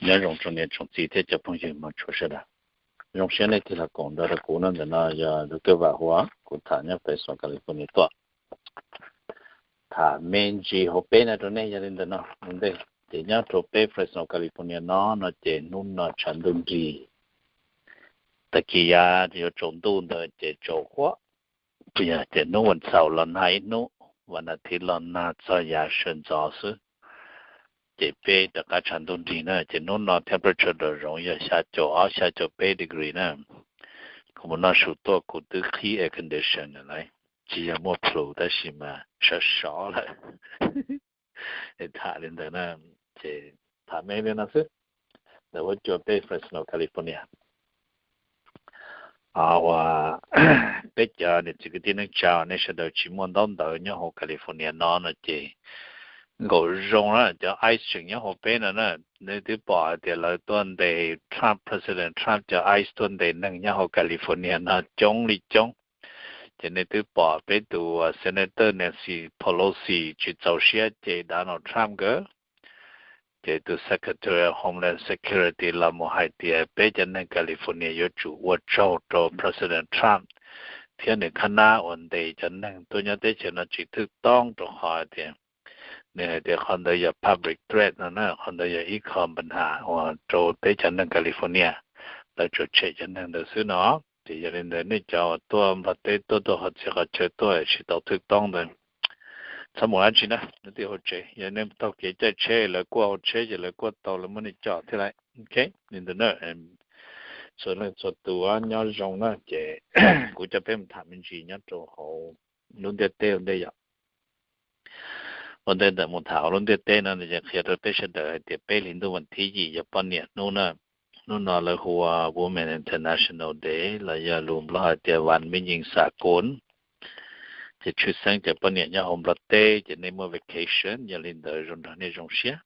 Nyob zoo tsoom niam tsoom txiv thiab cov phooj ywg mog tshua sawv daws. Zoo siab nej tig los koom nrog rau kuv no. Ntawm no yog Dr. Vam Huas, kuv tham nyob Fresno, California tuaj. Tham me ntsis hauv peb no rau nej. Yog li ntawm no ua ntej ces nyob rau peb Fresno, California no no ces hnub no tshav ntuj nrig. Tag kis yav yuav tsaus ntuj ntawd ces tsaus huab, ces hnub vas xaum los nag ib hnub, vas as thiv los nag txog yav sawv ntxov xwb. Ces peb rov qab tshav ntuj nrig na, ces hnub no temperature nram zoov yog xya caum ob xya caum peb degree na. Kuv mus noj su tuaj kuv twb qhib air condition lawm, tsis yog muaj plhu tab sis mas sov sov lawm. Tham li ntawd na, ces tham me li no xwb. Ntawm huab cua peb Fresno, California. Uas peb cov niam txiv kwv tij neej tsa nej sawv daws tsis muaj ntaub ntawv nyob hauv California no no ces nkaum zoo na, cov ice tseem nyob hauv peb no na. Nej twb pom hais tias lawv tuaj ntes Trump, President Trump cov ice tuaj ntes neeg nyob hauv California no coob li coob. Ces nej twb pom peb tus Senator Nancy Pelosi tsis txaus siab ces Donald Trump nkawd, ces tus Secretary of Homeland Security los mus hais tias peb cov neeg California yuav tsum ua tsaug rau President Trump thiab nws khab nab uas ntes cov neeg tuaj nyob teb chaws no tsis thwj toob rau qhov hais tias nws hais tias qhov ntawd yog public threat no na, qhov ntawd yog ib qho npa has uas rau peb cov neeg California, lawv tsuas tshem cov neeg ntawd xwb no. Ces yog li ntawd nej cov uas tuaj Nplog teb tuaj tuaj qhov txhia qhov chaw tuaj tsis tau thwj toob ntawd, txhob mus dab tsi na, nyob twj hauv tsev. Yog nej taug kev caij tsheb lawv kuaj hauv tsheb ces lawv kuaj tau lawv muab nej coj thiab lawm. Ok, li ntawd na, txhua leej txhua tus nyob zoo na, ces kuv coj peb mus tham me ntsis nyob rau hauv lub ntiaj teb ua ntej yom. Ua ntej ntawm mus tham hauv lub ntiaj teb no ces qhia rau peb sawv daws hais tias peb hlis ntuj vas thib yim yog poj niam hnub na. Hnub no lawv hu ua Women International Day los yog lus Nplog hais tias Vas Me Nyij Xa Kos. Ces tshwj xeeb cov poj niam nyob hauv Nplog teb ces nej muaj vacation, yog li ntawd zoo nrog nej zoo siab.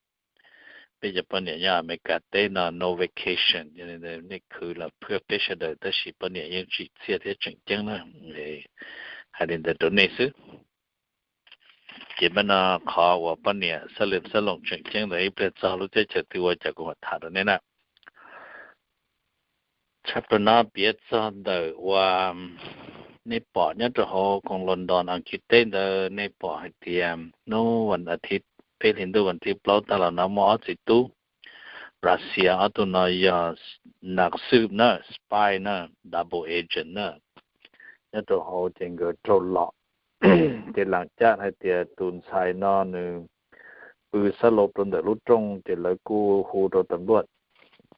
Peb cov poj niam nyob Amelikas teb no no vacation, yog li ntawd nej khwv los phwj peb sawv daws, tab sis poj niam yeej tsim txiaj thiab tseem ceeb na. Hais li ntawd rau nej xwb. Ces mas no qhov uas poj niam xab lwm xab loos tseem ceeb ntawd ib pliag txog lub teb chaws twg ua cas kuv mam tham rau nej na. Tshaj plaws no piav txog ntawm uas nej pom nyob rau hauv koog London Askiv teb ntawd, nej pom hais tias hnub vas as thiv, peb hlis ntuj vas thib plaub tag los no muaj ob txiv tub Russia, ob tug no yog nas xwb na, spy na, double agent na, nyob rau hauv ces nkawd raug los. Ces lam caj hais tias tus ntxhais no nws pw xab laus rau ntawm lub rooj, ces lawv kuj hu rau tam luaj.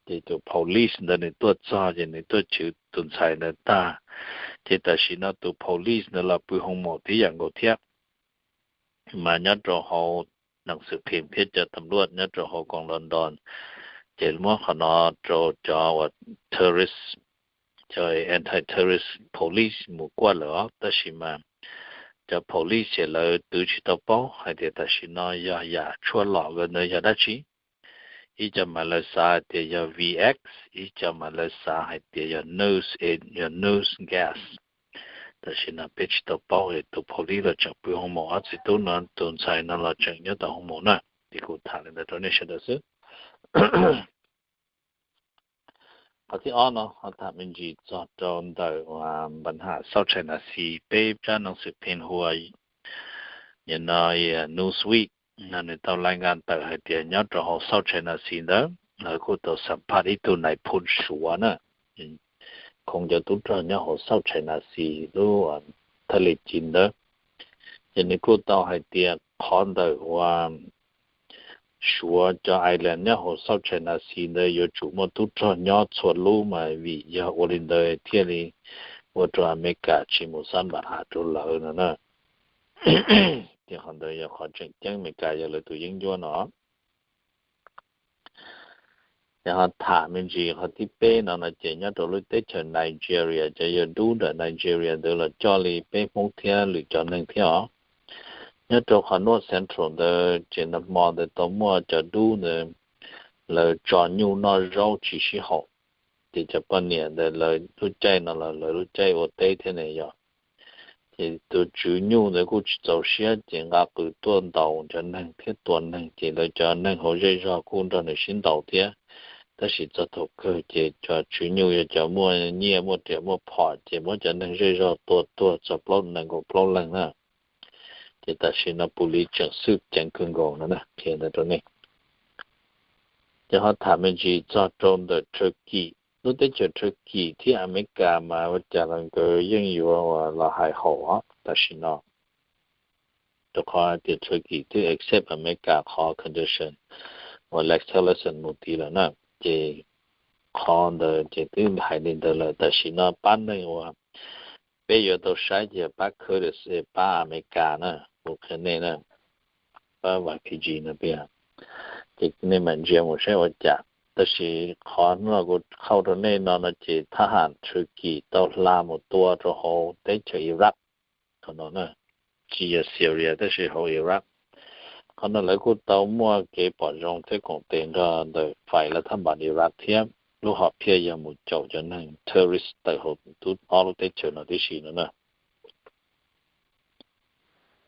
Ces tus police ntawd nws tuaj txog ces nws tuaj chwv tus ntxhais ntawd tag. Ces tam sim no tus police ntawd los pw hoo maum tib yam nkaus thiab. Mas nyob rau hauv nas xwm phim thiab cov tam luaj nyob rau hauv koog London, ces muab qhov no rau cov uas terrorist, cov anti-terrorist police mus kuaj lawm os. Tab sis mas cov police ces lawv twv tsis tau paub hais tias tam sim no yog yam tshuaj lom nkawd ntawd yog dab tsi. Ib co mas lawv xav hais tias yog Vx, ib co mas lawv xav hais tias yog news, yog news gas. Tam sim no peb tsis tau paub, tus police los tseem pw hoo maum ob txiv tub no, tus ntxhais no los tseem nyob tom hoo maum na. Ces kuv tham li ntawd rau nej sawv daws xwb. Qhov thib ob no ho tham me ntsis txog rau ntawm npa has South China Sea, peb tsab nas xwm phim hu ua Newsweek no, nws tau lais nkas tawm hais tias nyob rau hauv South China Sea ntawd lawv kuj tau xam phaj ib tug nais phoo Suav na, khoov cov tub rog nyob hauv South China Sea lub thaj li ci ntawd. Ces nws kuj tau hais tias qhov ntawm uas Suav cov island nyob hauv South China Sea ntawd yuav tsum muaj tub rog nyob txhua lub mas vim yog ua li ntawd thiaj li ua rau Amelikas tsis mus xab npam has rau lawv no na. Ces qhov ntawd yog qhov tseem ceeb, Amelikas yog lawv tus yeeb ncuab no. Ces ho tham me ntsis qhov thib peb no no ces nyob rau lub teb chaws Nigeria, cov yawg dub ntawm Nigeria ntawd los coj li peb Hmoob thiab lwm cov neeg thiab os. Nyob rau qhov North Central ntawd ces nag hmo ntawd tau muaj cov dub ntawd lawv tso nyuj noj zaub tsis sib haum. Ces cov poj niam ntawd lawv lub caij no los lawv lub caij ua teb thiab ne yom. Ces tus tswv nyuj ntawd kuj tsis txaus siab ces nqa qws tuaj ntaus cov neeg thiab tua neeg, ces lawv cov neeg hauv zej zog kuj nrog nws sib ntaus thiab. Tab sis txog thaum kawg ces cov tswv nyuj yog cov muaj nyiaj muaj riam muaj phom ces muab cov neeg zej zog tua tuag txog plaub nees nkaum plaub leeg na. Ces tam sim no pus lis tseem xwb ceev kawg nkaus no na, qhia ntawd rau nej. Ces ho tham me ntsis txog rau ntawm Turkey, lub teb chaws Turkey thiab Amelikas mas ua cas los nkawd yeej yuav los hais haum tam sim no. Rau qhov tias Turkey twb accept Amelikas qhov condition uas Rex Tillerson mus tid lawm na, ces qhov ntawd ces twb hais li ntawd lawm. Tam sim no pab neeg uas peb yuav tau saib ces pab Kurdish, pab Amelikas na, kuv qhia nej na, pab Y P G no tiag. Ces nej mam ntsia mus saib ua cas. Tab sis qhov no kuv qhau rau nej no no ces thab ham Turkey tau hla mus tua rau hauv teb chaws Iraq, thaum no na, tsis yog Syria tab sis hauv Iraq. Qhov no lawv kuj tau muaj kev pom zoo thiab koom tes nrog ntawm fais lav thab npas Iraq thiab, lub hom phiaj yog mus caum cov neeg terrorist tawm hauv ob lub teb chaws no tib si no na.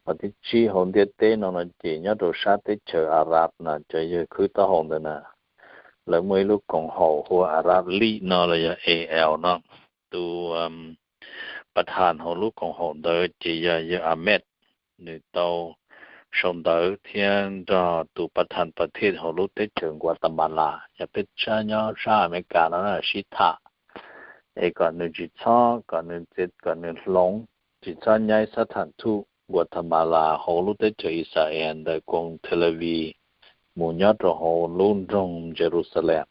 Qhov thib tsib hauv ntiaj teb no no ces nyob rau sab teb chaws Arab na, cov yawg khwb taub hau ntawd na, lawv muaj ib lub koom haum hu ua Arab League no los yog A L no. Tus pas thas hauv lub koom haum ntawd ces yog yawg Ahmed, nws tau sau ntawv thiab nrog tus pas thas pas thiaj hauv lub teb chaws Guatemala, yog peb sab nyob sab Amelikas no na, sib tham es kom nws tsis txhob, kom nws, kom nws hloov, tsis txhob nyaib xab tham thuj Guatemala hauv lub teb chaws Israel ntawm koog Tel Aviv mus nyob rau hauv lub nroog Jerusalem.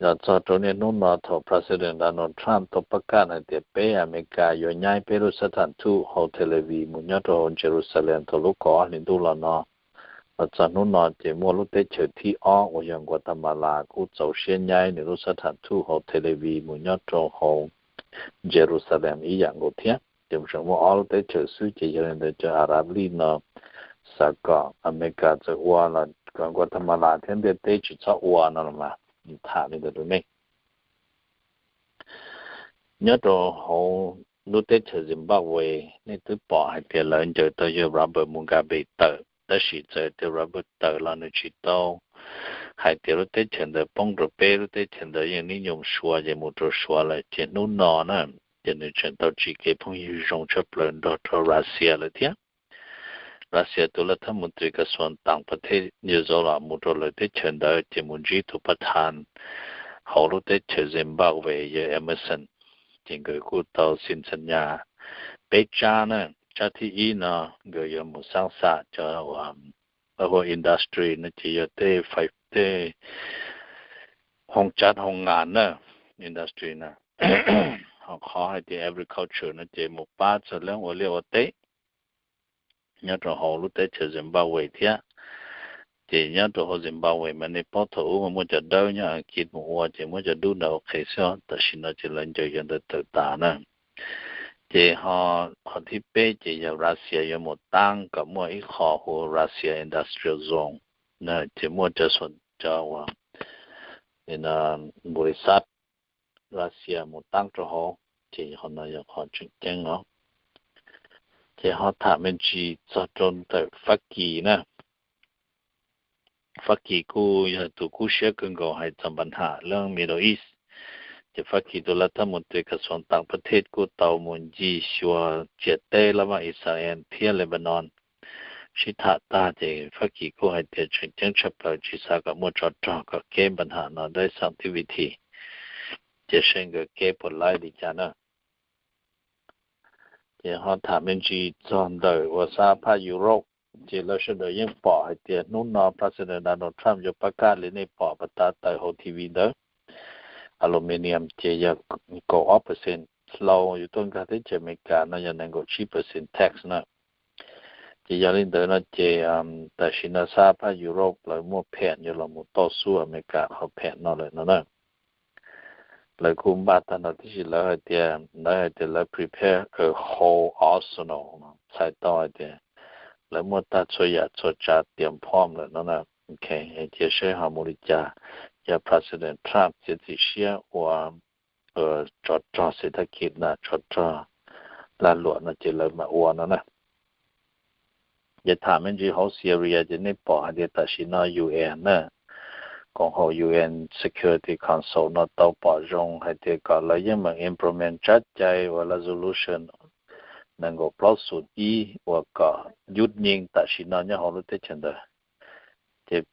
Los txog rau niaj hnub no thaum President Donald Trump tau pab kaj hais tias peb Amelikas yuav nyaib peb lub xab tham thuj hauv Tel Aviv mus nyob rau hauv Jerusalem thaum lub kaum ob hlis ntuj los no, los txog hnub no ces muaj lub teb chaws thib ob uas yog Guatemala kuj txaus siab nyaib nws lub xab tham thuj hauv Tel Aviv mus nyob rau hauv Jerusalem ib yam nkaus thiab. Ces tseem muaj ob lub teb chaws xwb ces yog li ntawd cov Arab League no xav kom Amelikas txawm ua los kom Guatemala thiab ntiaj teb tsis txhob ua no los mas tham li ntawd rau nej. Nyob rau hauv lub teb chaws Zimbabwe, nej twb pom hais tias lawv ncaws tau yawg Robert Mugabe tawm, tab sis txawm tias Robert tawm los nws tsis tau hais tias lub teb chaws ntawd poob rau peb, lub teb chaws ntawd yeej nib nyoos Suav ces mus rau Suav lawm. Ces hnub no na, ces nws tseem tau tsim kev phooj ywg zoo tshaj plaws nrog rau Russia lawm thiab. Russia tus lav thab mus tris kas xuas tas pas thej yawg Zolos mus rau lawv teb chaws ntawd ces mus ntsib tus pas thas hauv lub teb chaws Zimbabwe yawg Emmerson, ces nkawd kuj tau xi ntxas nyas peb tsab na. Tsab thib ib no nkawd yuav mus xaab xam cov ua industry no ces yog tej fais, tej hoo tsav hoo ngas na, industry na. Ho qhov hais tias agriculture no ces mus pab txog leej ua liaj ua teb nyob rau hauv lub teb chaws Zimbabwe thiab. Ces nyob rau hauv Zimbabwe mas nej paub thaum ub mas muaj cov dawb nyob Askiv mus ua ces muab cov dub ntawd ua qhev xwb, tam sim no ces lawv ncaws yawg ntawd tawm tas na. Ces ho qhov thib peb ces yog Russia yuav mus taab kom muaj ib qho hu Russia Industrial Zone na, ces muaj cov, cov ua npuris xab Russia mus taab rau hauv, ces qhov no yog qhov tseem ceeb os. Ces ho tham me ntsis txog rau ntawm Fab Kis na. Fab Kis kuj yog tus kub siab kawg nkaus hais txog npa nham leej Middle East. Ces Fab Kis tus lav thab mus tris kas xuas tas pas thej kuj tau mus ncig xyuas ciam teb lab vaj Israel thiab Lebanon. Sib tham tag ces Fab Kis kuj hais tias tseem ceeb tshaj plaws tsis xav kom muaj tsov rog kom kev npa nham no dai xaam tib vim thi, ces seb nkawd kev puas laib li cas na. Ces ho tham me ntsis txog ntawm ua xab phaj Europe, ces lawv sawv daws yeej pom hais tias hnub no President Donald Trump yuav pab kaj li nej pom pas tas tawm hauv T V ntawd. Aluminium ces yog kaum ob percent, hlau yuav tuaj nkag teb chaws Amelikas no yog nees nkaum tsib percent tax na. Ces yog li ntawd no ces tam sim no xab phaj Europe lawv muaj phem yuav los mus toj xub Amelikas qhov phem no lawm no na. Lawv kuj npaj tag nrho tib si, lawv hais tias, lawv hais tias lawv prepare a whole arsenal, txhais tau hais tias lawv muaj tag txhua yam txhua tsav tias phom lawm no na. Cia saib ho mus li cas, yog President Trump txiav txim siab ua tsov rog xes thab kis na, tsov rog lag luam no ces lawv mam ua no na. Ces tham me ntsis hauv Syria ces nej pom hais tias tam sim no U N na, koom haum U N Security Council no tau pom zoo hais tias kom lawv yeej meem implement tsab cai uas resolution nees nkaum plaub xoom ib uas kom yub nyeej tam sim no nyob hauv lub teb chaws ntawd. Ces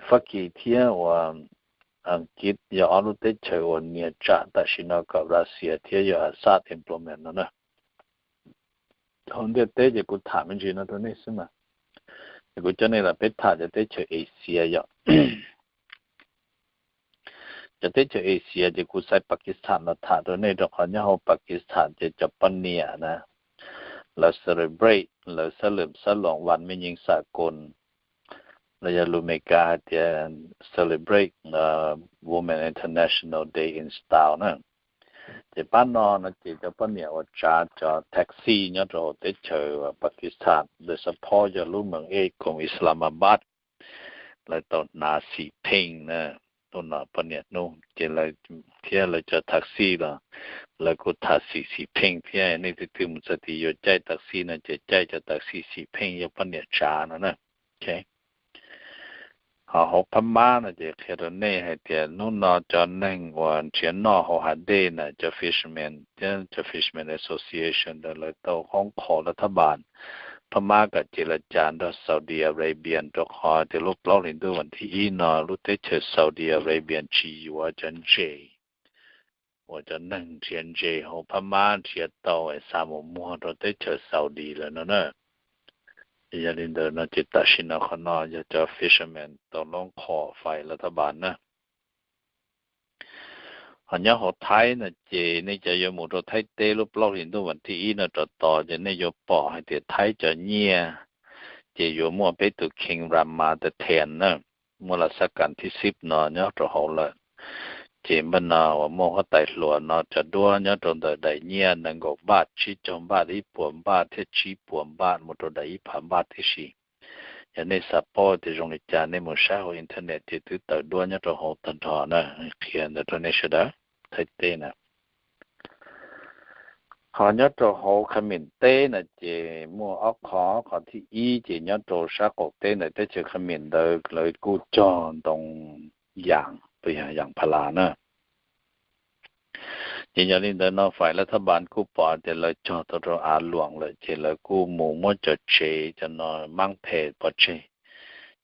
Fab Kis thiab uas Askiv yog ob lub teb chaws uas nias tsam tam sim no kom Russia thiab yog Assad implement no na. Hauv ntiaj teb ces kuv tham me ntsis no rau nej xwb mas, ces kuv coj nej los peb tham cov teb chaws Asia yom. Cov teb chaws Asia ces kuv xaiv Pakistan los tham rau nej rau qhov nyob hauv Pakistan ces cov poj niam na, lawv celebrate lawv xab lwm xab loos vas me nyeej xav koos, los yog lus Amelikas hais tias celebrate Women International Day in Style na. Ces pab no no ces cov poj niam uas tsav cov taxi nyob rau hauv teb chaws Pakistan, lawv support yog lub mees ej koom Islamabad, lawv tau hnav xim pheej na. Hnub no poj niam hnub ces lawv thiab lawv cov taxi los lawv kuj tham xim xim pheej thiab. Nej twg twg mus txog tim yuav caij taxi no ces caij cov taxi xim pheej yog poj niam tsav no na. Ho hauv Phab Mab no ces qhia rau nej hais tias hnub no cov neeg uas nrhiav noj hauv hav dej na, cov fisherman thiab cov Fishermen Association ntawd lawv tau qoob qhov lawv thab npas Phab Mab kom ces lawv cas nrog Saudi Arabian rau qhov tias lub plaub hlis ntuj vas thib ib no lub teb chaws Saudi Arabian tsis yuav cov ntses uas cov neeg nrhiav ntses hauv Phab Mab nrhiav tau es xa mus muag rau teb chaws Saudi lawm no na. Yog li ntawd no ces tam sim no qhov no yog cov fisherman tau loob qhov fais lawv thab npas na. Ho nyob hauv Thaib no ces nej cov yuav mus rau Thaib teb lub plaub hlis ntuj vas thib ib no rau tos ces nej yuav pom hais tias Thaib cov nyiaj ces yuav muaj peb tus King Rama the Tenth na, muaj los xab kas thib xib no nyob rau hauv lawm. Ces npaj no uas muaj huab tais hluas no cov duab nyob rau ntawm daim nyiaj nees nkaum npaj, tsib caug npaj, ib puas npaj thiab tsib puas npaj mus rau daim ib phav npaj tib si. Yog nej xav paub tias zoo li cas nej mus saib hauv internet ces twb tawm duab nyob rau hauv tag nrho na, qhia ntawd rau nej sawv daws. Thaib teb na. Ho nyob rau hauv Kham Mim teb na ces muaj ob qho, qhov thib ib ces nyob rau sab qaum teb ntawm teb chaws Kham Mim ntawd lawv kuj cog ntoo yas, yas pha las na. Ces yog li ntawd no fais lawv thab npas kuj pom tias lawv cog tau rau av luam lawm ces lawv kuj mus muab cov tsev cov no maab phem pov tseg.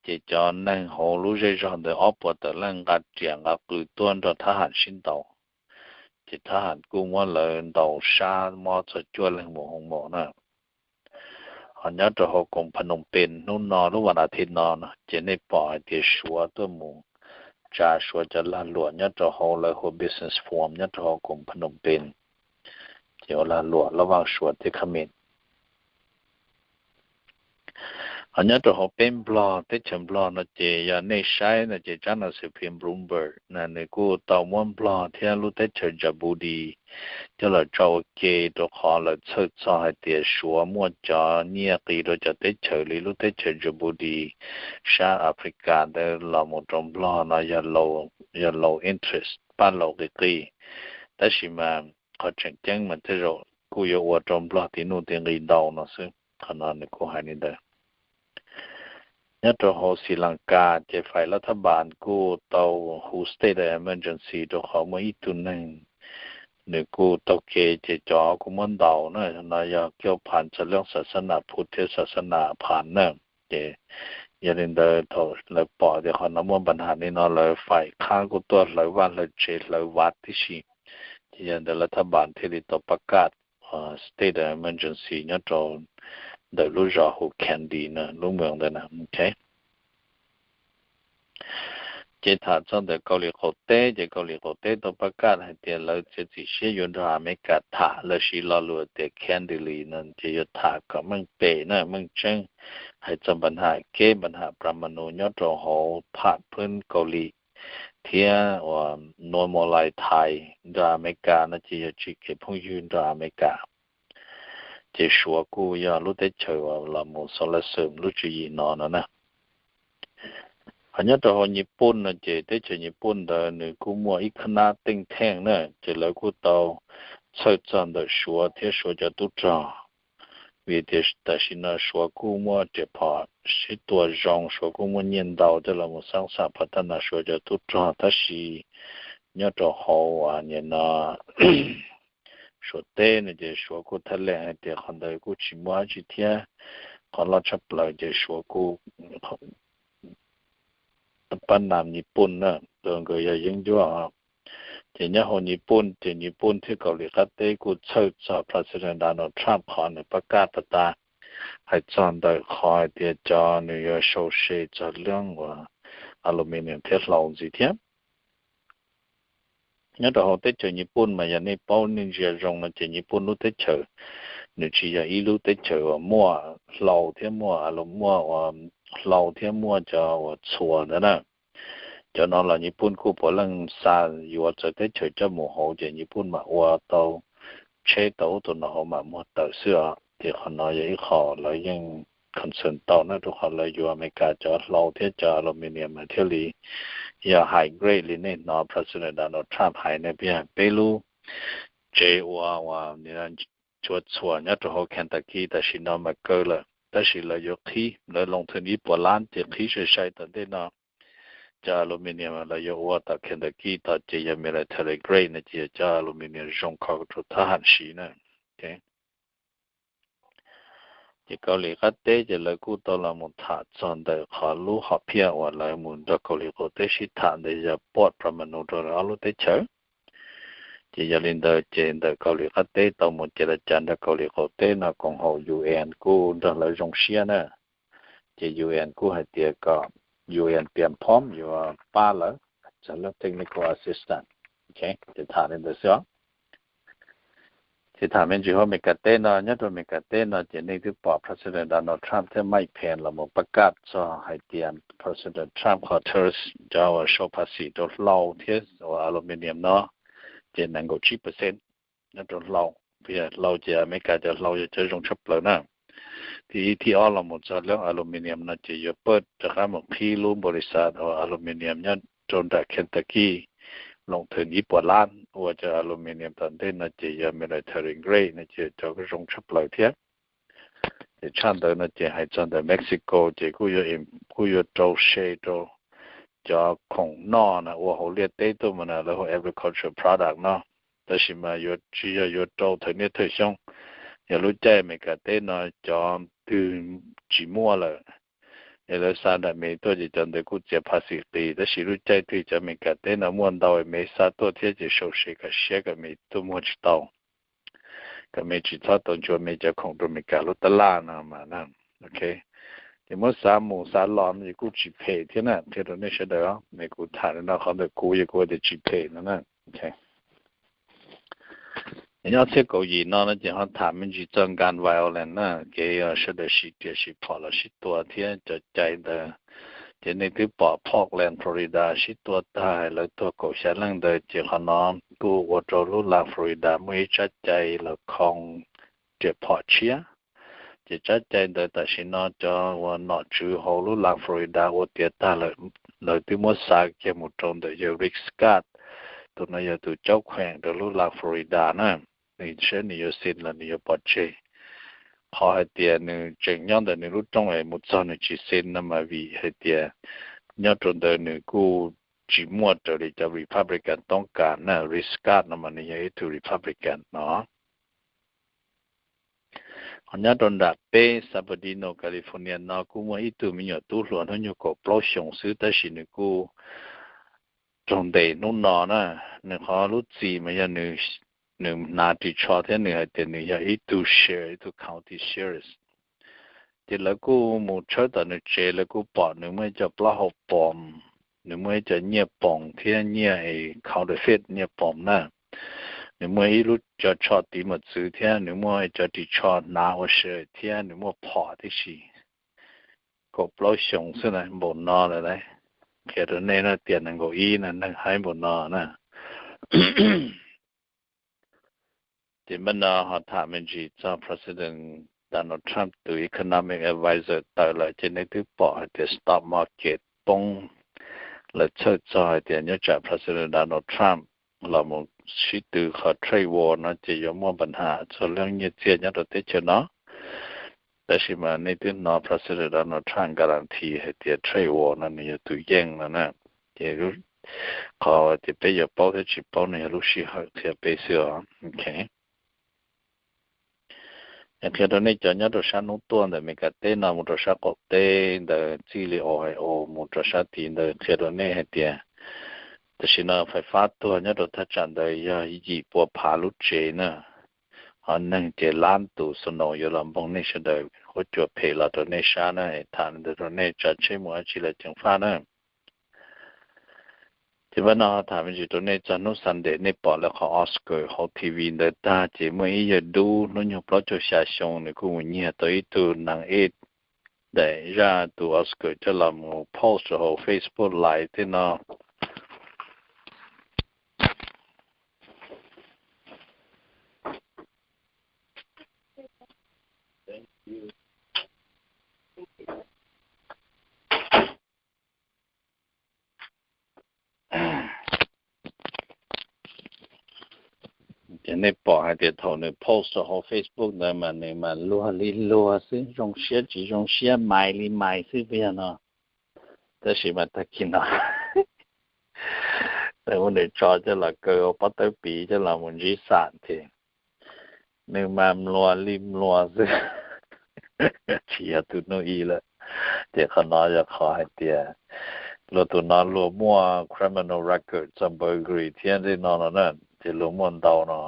Ces cov neeg hauv lub zej zog ntawd ob puas tawm leej nqa riam nqa qws tuaj nrog thab ham sib ntaus. Ces thab ham kuj muab lawv ntaus sab mob txog cuaj leeg mus hoo maum na. Ho nyob rau hauv koom Phnom Penh hnub no lub vas as thiv no no ces nej pom hais tias Suav tuaj mus tsa Suav cov lag luam nyob rau hauv lawv hu ua Business Forum nyob rau hauv koom Phnom Penh. Ces ua lag luam loj vaj Suav thiab Kham Mim. Ho nyob rau hauv peb Nplog, teb chaws Nplog no ces yog nej saib no ces tsab nas xis phim Bloomberg na nws kuj tau muab Nplog thiab lub teb chaws Djibouti coj los tso ua ke rau qhov lawv txhawj txog hais tias Suav muaj cov nyiaj qis rau cov teb chaws li lub teb chaws Djibouti sab Africa ntawd los mus rau Nplog no yog low interest, paj laus qis qis. Tab sis mas qhov tseem ceeb mas tej zaum kuj yuav ua rau Nplog tiv nuj tiv nqi ntau no xwb. Qhov no nws kuj hais li ntawd. Nyob rau hauv Sri Lanka ces fais lab thab npas kuj tau hu state of emergency rau qhov muaj ib tug neeg nws kuj taug kev ces cov kuj muab ntaus na, no yog kiag phav txog leej xas xab nas phu thiab xas xab nas phav na. Ces yog li ntawd thaum lawv pom tias qhov no muaj npa ham li no lawv fais qhab kuj tuaj hlawv vaj hlawv tsev hlawv vav tib si. Ces yog ntawd lab thab npas thiaj li tau pab kaj state of emergency nyob rau ntawm lub zos hu Kandy na, lub moos ntawd na. Ces tham txog ntawm Kaus Lim qaum teb ces Kaus Lim qaum teb tau pab kaj hais tias lawv txiav txim siab yuav nrog Amelikas tham, lawv siv lo lus tias candidly no ces yuav tham kom meej pem na meej tseeb, hais txog npa ham keb npa ham pram ma nus nyob rau hauv pham phwb Kaus Lim thiab uas normalize ties nrog Amelikas no ces yog tsim kev phooj ywg nrog Amelikas. Ces Suav kuj yog lub teb chaws uas los mus xov la xwm lub tswv yim no no na. Ho nyob rau hauv Nyij Pooj no ces teb chaws Nyij Pooj ntawd nws kuj muaj ib khnab teej theej na, ces lawv kuj tau txhawj txog ntawm Suav thiab Suav cov tub rog. Vim tias tam sim no Suav kuj muaj riam phom sib tua zoo, Suav kuj muaj nyiaj ntau coj los mus xab xam phom taj nas Suav cov tub rog, tab sis nyob rau hauv nim no Suav teb no ces Suav kuj thaj leej hais tias qhov ntawd kuj tsis muaj dab tsi thiab. Qhov loj tshaj plaws ces Suav kuj pab nam Nyij Pooj na, nkawd yog yeeb ncuab. Ces nyob hauv Nyij Pooj ces Nyij Pooj thiab Kaus Lim qab teb kuj txhawj txog President Donald Trump qhov nws pab kaj pab ta hais txog ntawm qhov hais tias cov nws yuav sau se txog lub uas aluminium thiab hlau ntxiv thiab. Nyob rau hauv teb chaws Nyij Pooj mas yog nej paub nej ntsia zoo no ces Nyij Pooj lub teb chaws nws tsis yog ib lub teb chaws uas muaj hlau thiab muaj alu- muaj uas hlau thiab muaj cov uas txhuas ntawd na. Cov no los Nyij Pooj kuj puav leej xa yuav txawv teb chaws coj mus hauv ces Nyij Pooj mam ua tau tsheb tau ub tau no hauv mam muag tawm xwb os. Ces qhov no yog ib qho lawv yeej concern tau na, rau qhov lawv yuav Amelikas cov hlau thiab cov aluminium mas thiaj li yog high grade li nej hnov President Donald Trump hais na, peb lub tsev ua uas txhuas txhuas nyob rau hauv Kentucky tam sim no mas kaw lawm, tab sis lawv yuav qhib, lawv loo thwm ib puas lab ces qhib sai sai tom ntej no. Cov aluminium lawv yuav ua tom Kentucky tod ces yog military grade no ces yog cov aluminium zoo kho rau thab ham siv na. Ces Kaus Lim qab teb ces lawv kuj tau los mus tham txog ntawm qhov lub hom phiaj uas lawv mus nrog Kaus Lim qaum teb sib tham ntawd yog port Pronman rau ob lub teb chaws. Ces yog li ntawd ces ntawm Kaus Lim qab teb tau mus ces lawv cas nrog Kaus Lim qaum teb no koom haum U N kuj nrog lawv zoo siab na. Ces U N kuj hais tias kom U N piam phom yuav pab lawv txog lub technical assistance. Ces tham li ntawd xwb os. Ces tham me ntsis hauv Amelikas teb no, nyob rau Amelikas teb no ces nej twb pom President Donald Trump thiab Mike Pence los mus pab kaj txog hais tias President Trump qhov tariff cov uas sau phas xim rau hlau thiab uas aluminium no ces nees nkaum tsib percent nyob rau hlau. Hlau ces Amelikas cov hlau yog cov zoo tshaj plaws na. Thib ib thib ob los mus txog lub aluminium no ces yuav pab rov qab mus qhib lub npaus lis xas uas aluminium nyob rau nram Kentucky loo thwm ib puas lab ua cov aluminium tom ntej no ces yog military grade no ces cov zoo tshaj plaws thiab. Ces tshaj ntawd no ces hais txog ntawm Mexico ces kuj yuav rau se rau cov khoom noj na ua hauv liaj teb tuaj mus na, lawv hu agricultural product no. Tab sis mas yuav tsis yog yuav rau thawm niaj thawm xyoo, yog lub caij Amelikas teb no cov twg tsis muaj lawm es lawv xa nram Mev tuaj ces cov ntawd kuj txiav phas xim qis, tab sis lub caij twg cov Amelikas teb no muaj ntau Mev xa tuaj thiab ces sau se kom siab kom Mev tuaj muag tsis tau, kom Mev tsis txhob tau nchuav Mev cov khoom rau Amelikas lub tab laj no mas na. Ces muab xav mus xav los ces kuj tsis phem thiab na, qhia rau nej sawv daws. Kuv tham li no qhov ntawm kuv yog kuv tias tsis phem no na. Nyob txhiab kaum yim no no ces ho tham me ntsis txog gun violence na, kev sawv daws siv riam siv phom los sib tua thiab cov cai ntawd. Ces nej twb pom Parkland, Florida sib tua tag lawv tuag kaum xya leej ntawd, ces qhov no kuj ua rau lub lag Florida muaj ib tsab cai los khoo riam phom tshiab. Ces tsab cai ntawd tam sim no cov uas nom tswv hauv lub lag Florida ua tiav tag lawm, lawv twb muab xa kiag mus rau ntawm yawg Rick Scott, tus no yog tus caub kheem rau lub lag Florida na. Nws saib nws yuav xi los nws yuav pov tseg. Qhov hais tias nws tseem nyob ntawm nws lub rooj es mus txog nws tsis xi no mas vim hais tias nyob rau ntawd nws kuj tsis muaj raws li cov Republican toob kas na. Rick Scott no mas nws yog ib tug Republican no. Ho nyob rau nram peb San Bernardino, California no kuj muaj ib tug me nyuam tub hluas hnub nyoog kaum plaub xyoos xwb tab sis nws kuj raug ntes hnub no na. Nws qhov lub txim mas yog nws hnav ris tsho thiab nws hais tias nws yog ib tug sheriff, ib tug county sheriff. Ces lawv kuj mus tshawb tom nws tsev, lawv kuj pom nws muaj ib co plaub hau poom, nws muaj ib co nyiaj poom thiab nyiaj counterfeit nyiaj poom na. Nws muaj ib lub cov tsho tiv mos txwv thiab nws muaj cov ris tsho hnav ua sheriff thiab nws muaj phom tib si. Kaum plaub xyoos xwb na, npaum no lawm lauj. Qhia rau nej no tias nees nkaum ib na, neeg haib npaum no na. Ces npaj no ho tham me ntsis txog President Donald Trump tus economic advisor tawm lawm ces nej twb pom hais tias stock market poob. Lawv txhawj txog hais tias nyob tsam President Donald Trump los mus sib tw qhov trade war no ces yuav muaj npa nham txog lub nyiaj txiag nyob rau teb chaws no. Tab sis mas nej twb hnov President Donald Trump guarantee hais tias trade war no nws yog tus yeej no na. Ces qhov tias peb yuav paub thiab tsis paub no yog lub sij hawm qhia peb xwb os. Qhia rau nej cov nyob rau sab hnub tuaj ntawm Meskas teb no mus rau sab qaum teb ntawd txij li Ohio mus rau sab tid ntawd qhia rau nej hais tias tam sim no fais fab tuag nyob rau thaj tsam ntawd yog yim pua phav lub tsev na. Ho neeg ces lab tus snow yuav los npoog nej sawv daws, huab cua phem los rau nej sab na. Tham li ntawd rau nej, tsav tsheb mus dab tsi los ceev faj na. Ces pab no tham me ntsis rau nej txog hnub Sunday nej pom lawv qhov Oscar hauv T V ntawd tag ces muaj ib yawg dub hnub nyoog plaub caug xya xyoo nws kuj mus nyiag tau ib tug nees ej daim zaj tus Oscar coj los mus post rau hauv Facebook Live tej no. Ces nej pom hais tias thaum nws post rau hauv Facebook ntawd mas nws mas luag li luag xwb, zoo siab tsis zoo siab, mais li mais xwb tiag no. Tab sis mas tag kis no nws muab nws tso coj los kaw ua pob tawb piv coj los mus ntsib xam ces nws mas mluas li mluas xwb, tsis yog tus hnub ib lawm. Ces qhov no yog qhov hais tias luag tus no luag muaj criminal record txog burglary thiab tej no no na, ces luag muaj ntau no.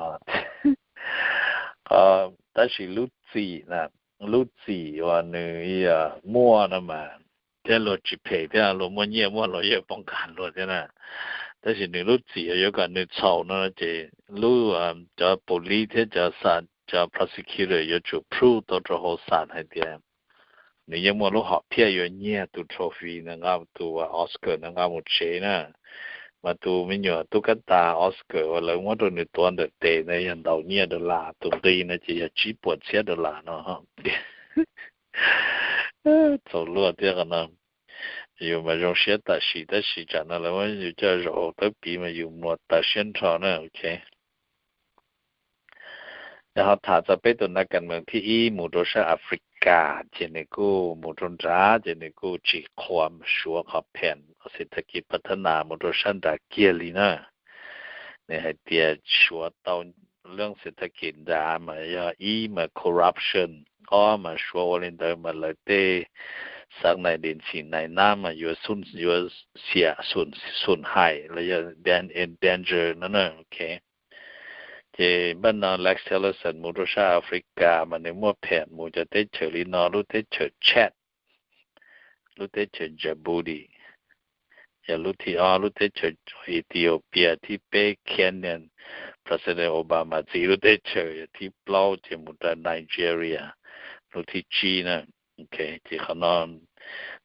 Tab sis lub txim na, lub txim uas nws muaj no mas thiab luag tsis phem thiab luag muaj nyiaj muaj los yeej poob kas luag thiab na. Tab sis nws lub txim yuav kom nws txhaum no ces lub, cov police thiab cov, cov prosecutor yuav tsum prove tau rau hauv xam hais tias nws yeej muaj lub hom phiaj yuav nyiag tus trophy no, tus Oscar no nqa mus tsev na. Mas tus me nyuam tub kab tas Oscar uas lawv muab rau nws tuav ntawm tes ntawd yog ntaus nyiaj dollar, tus nqi no ces yog tsib puas txhiab dollar no. Txaus luag thiab qhov no. Yus mas zoo siab tam sim, tab sis tsam no lawv muab yus coj zaum tawb piv mas yus mluas tawv siab nrho na. Yog ho tham txog peb tus nav kas mees thib ib mus rau sab Africa, ces nws kuj mus rau nrad ces nws kuj tsis qhuas Suav qhov pheem xev thas kis pas thab nas mus rau sab nrad kiag li na. Nws hais tias Suav tau leej xev thas kis nrad mas yog ib mas corruption, ob mas Suav ua li ntawd mas lawv tej xav nais dis xim nais nab mas yuav, yuav xiam xum hais los yog endanger no na. Ces npaj no Rex Tillerson mus rau sab Africa mas nws muaj pheem mus cov teb chaws li no, lub teb chaws Chad, lub teb chaws Djibouti, yog lub thib ob lub teb chaws Ethiopia, thib peb Kenya, President Obama txiv lub teb chaws, thib plaub ces mus rau Nigeria, lub thib tsib na. Ces qhov no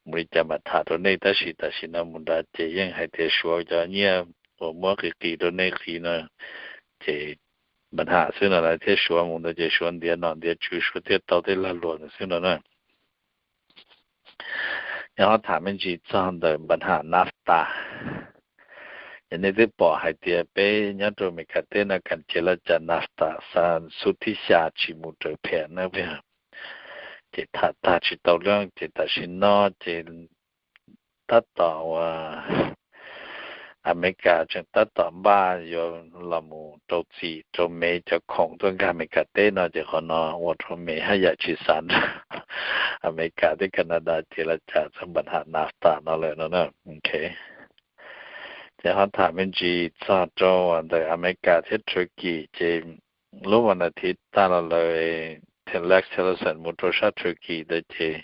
mus li cas mam tham rau nej, tab sis tam sim no mus nrad ces yeej hais tias Suav cov nyiaj uas muab qis qis rau nej qis no ces npa ham xwb no lawm thiab. Suav mus ntawd ces Suav ntiav nom ntiav tswv, Suav thiaj tau tej lag luam xwb no na. Yog ho tham me ntsis txog ntawm npa ham NAFTA, yog nej twb pom hais tias peb nyob rau Amelikas teb no kam cia laj cas NAFTA xub thib xya tsis mus raws phem na. Ces tham tag tsis tau lub, ces tam sim no ces tab tom uas Amelikas tseem tab tom npaj yuav los mus rau txim rau Mev cov khoom tuaj nkag Amelikas teb no, ces qhov no ua rau Mev haj yam tsis xav nrog Amelikas thiab Canada cia laj cas txog npa ham NAFTA no lawm no na. Ces ho tham me ntsis txog rau ntawm Amelikas thiab Turkey, ces lub vas nas thiv tag los lawm, Rex Tillerson mus rau sab Turkey ntawd ces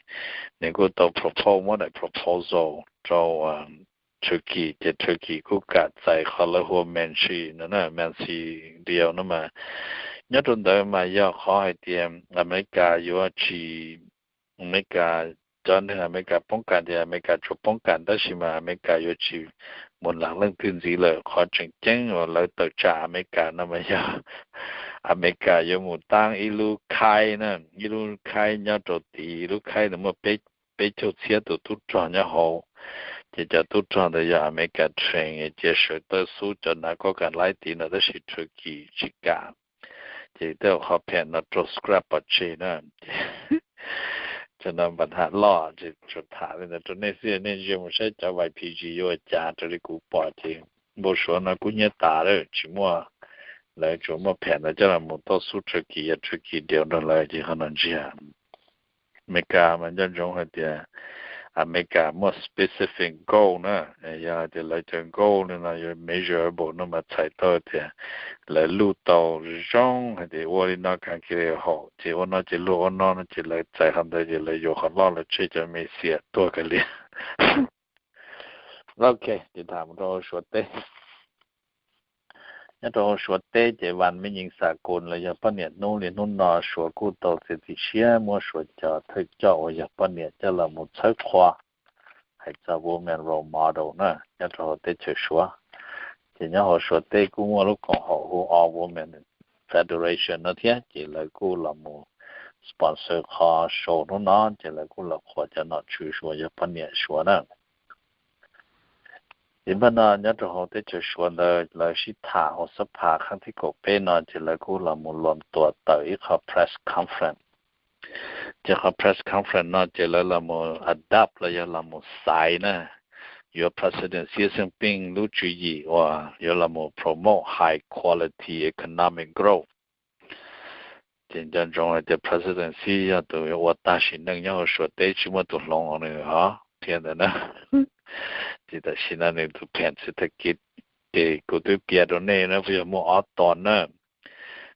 nws kuj tau propose, muab daim proposal rau Turkey, ces Turkey kuj kam txais qhov lawv hu ua Mansi no na, Mansi deal no mas nyob rau ntawd mas yog qhov hais tias Amelikas yuav tsis, Amelikas, cov neeg Amelikas poob kas ces Amelikas tsuas poob kas, tab sis mas Amelikas yuav tsis mus lam leej twg ntxiv lawm. Qhov tseem ceeb uas lawv tawm tsam Amelikas no mas yog Amelikas yuav mus taab ib lub khaib na, ib lub khaib nyob rau tid, lub khaib ntawd muaj peb caug txhiab tus tub rog nyob hauv. Ces cov tub rog ntawd yog Amelikas train, cia sawv tawm xub cov nav kob kas laib tid no, tab sis Turkey tsis kam. Ces tej qhov phem no rau scrap pov tseg na. Ces Cov no npa tham loj ces tsuas tham li ntawd rau nej xwb, nej ntsia mus saib cov Y P G yuav ua cas. Raws li kuv pom ces npau suav no kub hnyiab tas lawm, tsis muaj, lawv tsuas muaj phem ntawd coj los mus tauj xub Turkey, yog Turkey deal nrog lawv ces qhov no ntsiag. Amelikas mas nco ntsoov hais tias Amelikas muaj specific goal na, yog hais tias lawv cov goal li no yuav measurable no mas txhais tau tias lawv luj tau zoo hais tias ua li no kag kiag li haum, ces ua no ces luag ua no no ces lawv txais qhov ntawd ces lawv yuav qhov loj lawv tseg cov me xiam tuag kawg li. Ok, ces tham mus rau hauv Suav teb. Nyob rau hauv Suav teb ces vas me nyees xa kus los yog poj niam hnub li hnub no Suav kuj tau txiav txim siab muab Suav cov thawj coj uas yog poj niam coj los mus txhawb qhua, hais txog women role model na nyob rau hauv teb chaws Suav. Ces nyob hauv Suav teb kuj muaj lub koom haum hu All Women Federation no thiab, ces lawv kuj los mus sponsor qhov show hnub no, ces lawv kuj los qhuas cov nom tswv Suav yog poj niam Suav na. Ces npaj no nyob rau hauv teb chaws Suav ntawd lawv sib tham hauv xab phas kheej thib kaum peb no ces lawv kuj los mus luam tuam tawm ib qho press conference. Ces qhov press conference no ces lawv los mus adopt los yog los mus xaiv na, yuav President Xi Jinping lub tswv yim uas yuav los mus promote high quality economic growth. Ces nco ntsoov hais tias President Xi yog tus ua tag sim neej nyob hauv Suav teb, tsis muaj tus hloov nws os, qhia ntawd na. Ces tam sim no nws tus pheem xwm thaj kiv, ces kuv twb piav rau nej na, yog muaj ob tom na.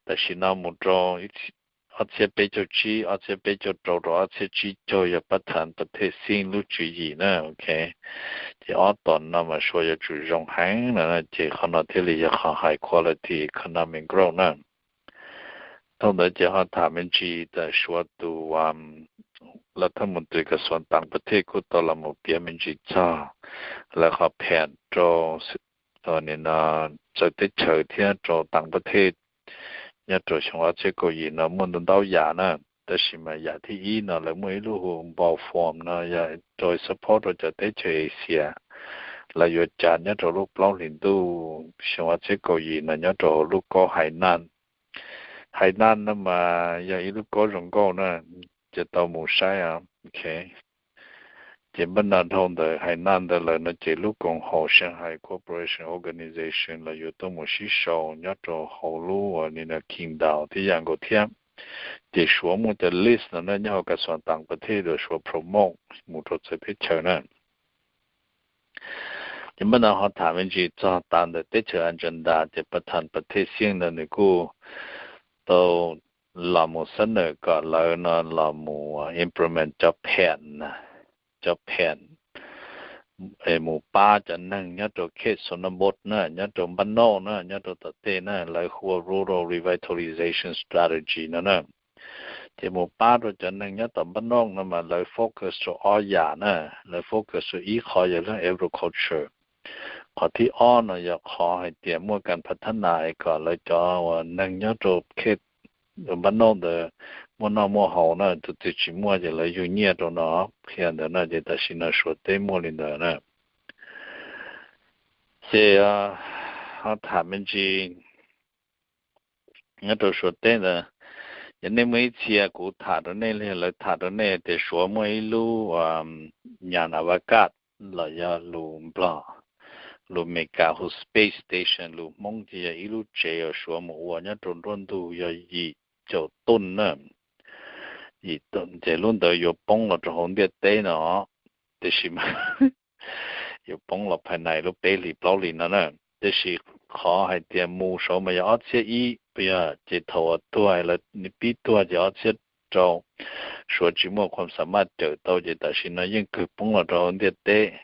Tam sim no mus rau ob txhiab peb caug tsib, ob txhiab peb caug rau rau ob txhiab tsib caug yog pab thav pas thej xib lub tswv yim na, ok. Ces ob tom no mas Suav yuav tsum zoo heev no, ces qhov no thiaj li yog qhov high quality economic growth na. Thaum ntawd ces ho tham me ntsis tas Suav tus, lawv thaj mus tus kas xuav tas pas thej kuj tau los mus piav me ntsis txog lawv qhov pheem rau txawv teb chaws thiab rau tas pas thej nyob rau xyoo ob txhiab kaum yim no muaj ntau ntau yam na. Tab sis mas yam thib ib no lawv muaj ib lub hu npau form no yog rau support rau cov teb chaws Asia. Lawv yuav tsa nyob rau lub plaub hlis ntuj xyoo ob txhiab kaum yim no nyob rau hauv lub kaub Hainan. Hainan no mas yog ib lub kaub zoo nkauj na, ces tau mus saib os. Ces npaj no dhau ntawm Hainan ntawd lawm no ces lub koom haum Shanghai Cooperation Organization los yuav tuaj mus sib sau nyob rau hauv lub uas ni no Qingdao tib yam nkaus thiab. Ces Suav muaj cov list no na nyob hauv kas xuav tas pas thej uas Suav promote mus rau txawv teb chaws na. Ces npaj no ho tham me ntsis txog tas ntawm teb chaws agenda ces pas thas pas thej xib ntawd nws kuj tau los mus xab nawm kom lawv no los mus implement cov pheem, cov pheem mus pab cov neeg nyob rau khej Sonabos na, nyob rau npaj nauj na, nyob rau tom tej na, lawv hu ua Rural Revitalization Strategy no na. Ces mus pab rau cov neeg nyob tom npaj nauj no mas lawv focus rau ob yam na, lawv focus rau ib qho yog lub agriculture. Qhov thib ob no yog qhov hais tias muaj kas phas thab nas es kom lawv cov uas neeg nyob rau khej npaj nauj ntawd muaj noj muaj haus na, tus twg tsis muaj ces lawv yug nyiaj rau no, qhia ntawd na, ces tam sim no Suav teb muaj li ntawd na. Ces ho tham me ntsis nyob rau Suav teb ntawd, yog nej muaj ib txhia kuv tham rau nej li lawv tham rau nej tias Suav muaj ib lub nyas na va kaj los yog lus Nplog, lus Meskas hu space station, lus Hmoob ces yog ib lub tsev uas Suav mus ua nyob rau nruab ntug yog yim caum tuj na. Ces lub ntawd yuav poob los rau hauv ntiaj teb no, tiam sis mas yuav poob los phais nais lub peb hlis plaub hlis no na. Tiam sis qhov hais tias mus saud mas yog ob txhiab ib, yog ces thaum uas tuag lawv pib tuag ces ob txhiab rau, Suav tsis muaj khuam xa maj cawm tau ces tam sim no yeej kawg poob los rau hauv ntiaj teb.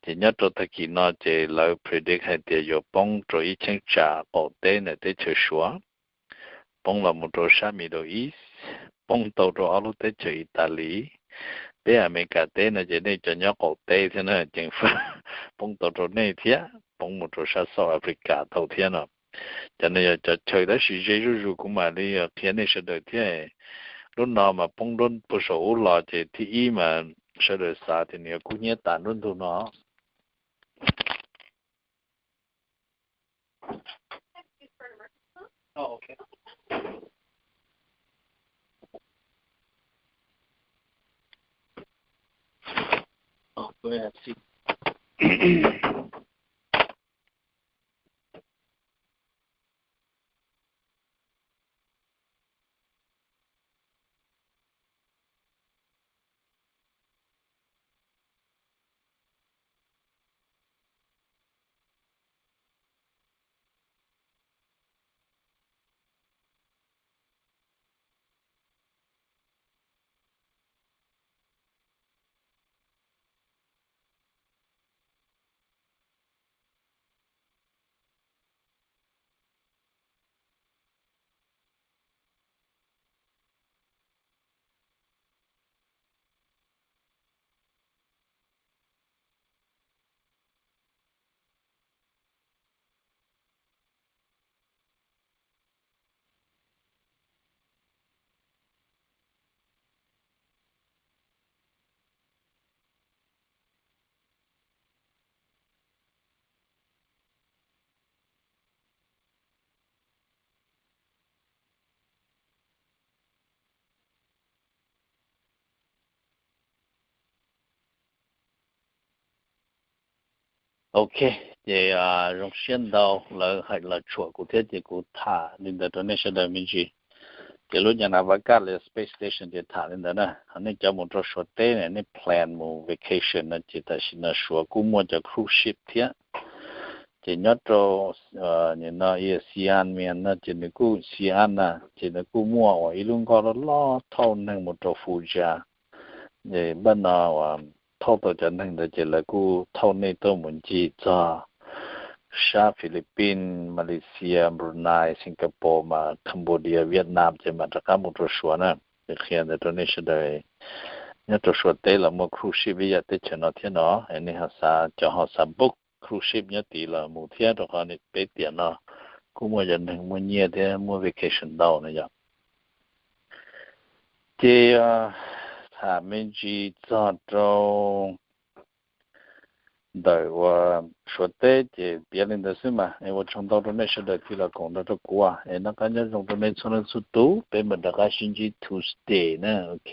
Ces nyob rau tag kis no ces lawv predict hais tias yuav poob rau ib cheeb tsam qaum teb ntawm teb chaws Suav, poob los mus rau sab Middle East, poob tau rau ob lub teb chaws Italy. Peb Amelikas teb no ces nej cov nyob qaum teb thiab na, ceev faj poob tau rau nej thiab, poob mus rau sab South Africa tau thiab no. Cov no yog cov chaw tab sis ze zuj zus kuv mam li qhia nej sawv daws thiab. Lub no mas poob nruab puag saum ub los ces thib ib mas sawv daws xav tias nws yuav kub hnyiab tas nruab ntug no. Ok, ces zoo siab ntau lawv hais los tshuam kuv thiab ces kuv tham li ntawd rau nej sawv daws me ntsis. Ces lub nyas nav va kaj los space station ces tham li ntawd na. Ho nej cov mus rau Suav teb ne, nej plan mus vacation no ces tam sim no Suav kuj muaj cov cruise ship thiab. Ces nyob rau no Xi'an Mian no ces nws kuj, Xi'an na ces nws kuj muaj uas ib lub nkoj loj loj thauj neeg mus rau Fuja. Npaj no uas thauj tau cov neeg ntawd ces lawv kuj thauj nej tuaj mus ncig txog sab Philippines, Malaysia, Brunei, Singapore, mas Cambodia, Vietnam ces mam rov qab mus rau Suav na. Ces qhia ntawd rau nej sawv daws, nyob rau Suav teb los muaj cruise ship ib yam teb chaws no thiab no, nej ho xav, cov ho xav book cruise ship nyob tid los mus thiab, rau qhov peb tiam no kuj muaj cov neeg muaj nyiaj thiab muaj vacation ntau na yom. Ces tham me ntsis txog rau ntawm uas Suav teb ces piav li ntawd xwb mas, ua tsaug ntau rau nej sawv daws thiab los koom nrog rau kuv, es noj qab nyob zoo rau nej txhua leej txhua tus, peb mam rov qab sib ntsib Tuesday na, ok.